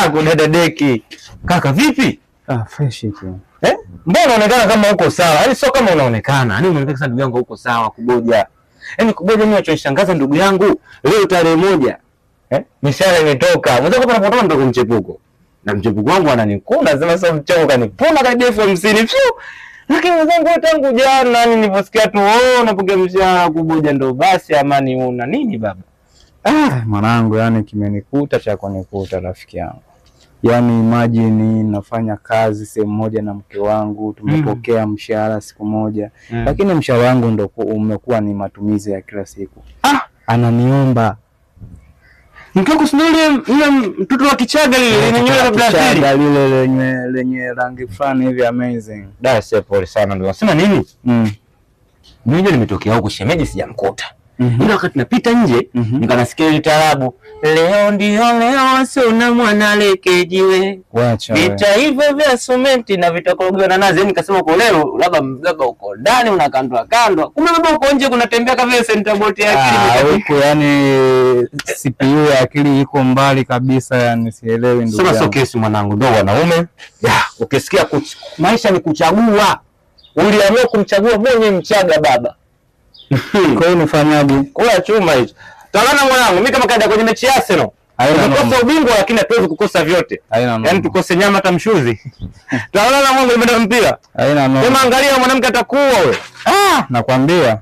Kudadadeki. Kaka vipi? Ah, fresh tu. Eh? Mbona unaonekana kama uko sawa? Yaani sio kama unaonekana. Yaani unaonekana sana ndugu yangu uko sawa Kuboja. Yaani Kuboja mimi nachonishangaza ndugu yangu leo tarehe 1. Eh? Mishahara imetoka. Mwanzo kwa napotoka ndo mchepuko. Na mchepuko wangu ananikuna, sema sasa mchongo kanipuna karibia 50,000. Phew! Lakini mwenzangu tangu jana niliposikia tu oh napokea mshahara Kuboja ndo basi amani una nini baba? Ah, mwanangu yani kimenikuta cha kunikuta rafiki yangu. Yaani imagine nafanya kazi sehemu moja na mke wangu, tumepokea mshahara siku moja. Lakini mshahara wangu ndo umekuwa ni matumizi ya kila siku. Ah, ananiomba. Mke wako si yule mtoto wa Kichaga lile lenye nywele za Brazil. Kichaga lile lenye rangi fulani hivi amazing. Da, sio pole sana ndio. Sema nini? Mimi nimetokea huko shemeji sijamkuta. Ila wakati napita nje nikanasikia ile taarabu. Leo ndio leo sio na mwana lekejiwe. Wacha wewe. Vita hivyo vya sementi na vitakorogewa na nazi. Nikasema uko leo labda labda uko ndani unakandwa kandwa. Kumbe baba uko nje kunatembea kama vile center bolt ya akili. Ah, huko yani CPU ya akili iko mbali kabisa yani sielewi ndugu Sema yangu. sio kesi mwanangu, ndio wanaume. Ya, ukisikia maisha ni kuchagua. Uliamua kumchagua mwenye Mchaga baba. Kwa hiyo nifanyaje? Kula chuma hicho. Talana mwanangu, mimi kama kaenda kwenye mechi ya Arsenal. Tukosa ubingwa lakini hatuwezi kukosa vyote. Yaani tukose nyama hata mshuzi. Talana mwanangu nimeenda mpira. Haina noma. Sema angalia mwanamke atakuwa wewe. Ah, nakwambia.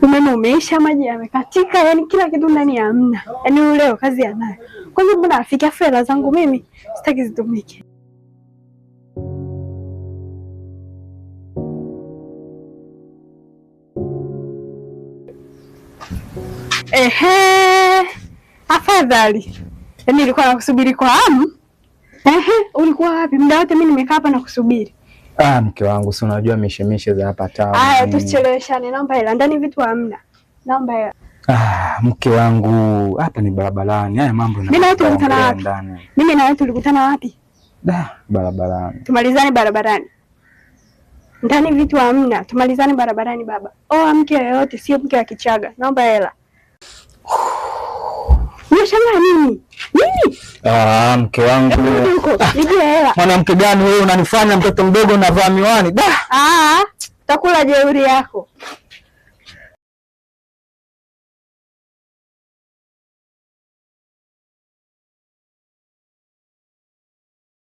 Umeme umeisha, maji yamekatika, yani kila kitu ndani hamna. Yaani leo kazi anayo. Kwanza mbona afika fedha zangu mimi sitaki zitumike. Ehe, afadhali. Yaani nilikuwa nakusubiri kwa hamu. Ehe, ulikuwa wapi? Muda wote mimi nimekaa hapa nakusubiri. Ah, mke wangu si unajua mishemishe za hapa town. Haya, tusicheleweshane, naomba hela. Ndani vitu hamna. Naomba hela. Ah, mke wangu hapa ni barabarani. Haya mambo Mimi na wewe tulikutana wapi? Mimi na wewe tulikutana wapi? Da, barabarani. Tumalizane barabarani. Ndani vitu hamna. Tumalizane barabarani baba. Oa mke yoyote, sio mke wa Kichaga. Naomba hela. Unashangaa nini? Nini? Ah, mke wangu. Nijue hela. Mwanamke gani wewe unanifanya mtoto mdogo navaa miwani? Da. Ah, utakula jeuri yako.